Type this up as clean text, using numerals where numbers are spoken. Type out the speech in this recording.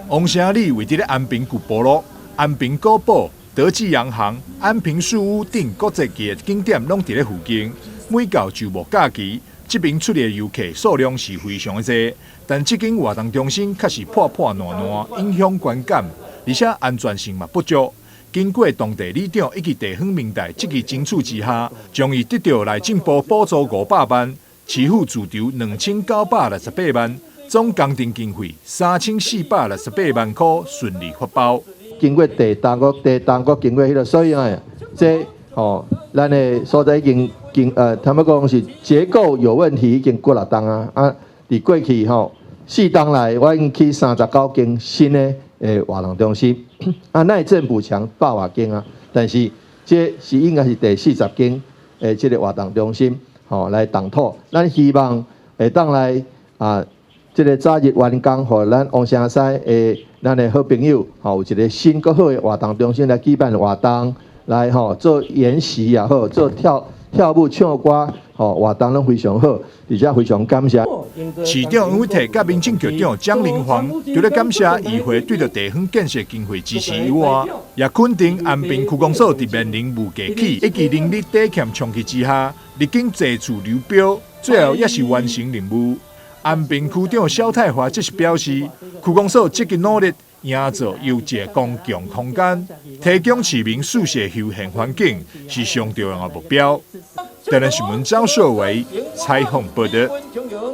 王城里位佇咧安平古部落、安平古堡、德記洋行、安平樹屋等國際級的景點攏佇咧附近。每到週末假期，這爿出來的遊客數量是非常的濟。但這間活動中心確實破破爛爛，影響觀感，而且安全性嘛不足。經過當地里長以及地方民代積極爭取之下，終於得到內政部補助500萬，市府自籌2968萬，總工程經費3468萬箍順利發包。經過地動閣地動閣經過彼個，所以啊，這吼，咱的所在已經經坦白講是結構有問題，已經幾若冬啊。啊，佇過去吼4冬內，我已經起39間新的活動中心，啊，內政補強100外間啊，但是這是應該是第40間的這個活動中心，吼來動土。咱希望會當來啊，這個早日完工，予咱王城西的咱的好朋友，吼有一個新閣好的活動中心來舉辦活動，來吼做研習也好，做跳跳舞、唱歌，吼活動攏非常好，而且非常感謝。市長楊偉提佮民政局長蔣玲芳，除了感謝議會對著地方建設經費支持以外，也肯定安平區公所佇面臨霧季起以及人力短欠衝擊之下，歷經濟處流標，最後也是完成任務。安平區長蕭泰華則是表示，區公所積極努力營造優質公共空間，提供市民舒適休閒環境，是上重要的目標。台南新聞張碩維採訪報道。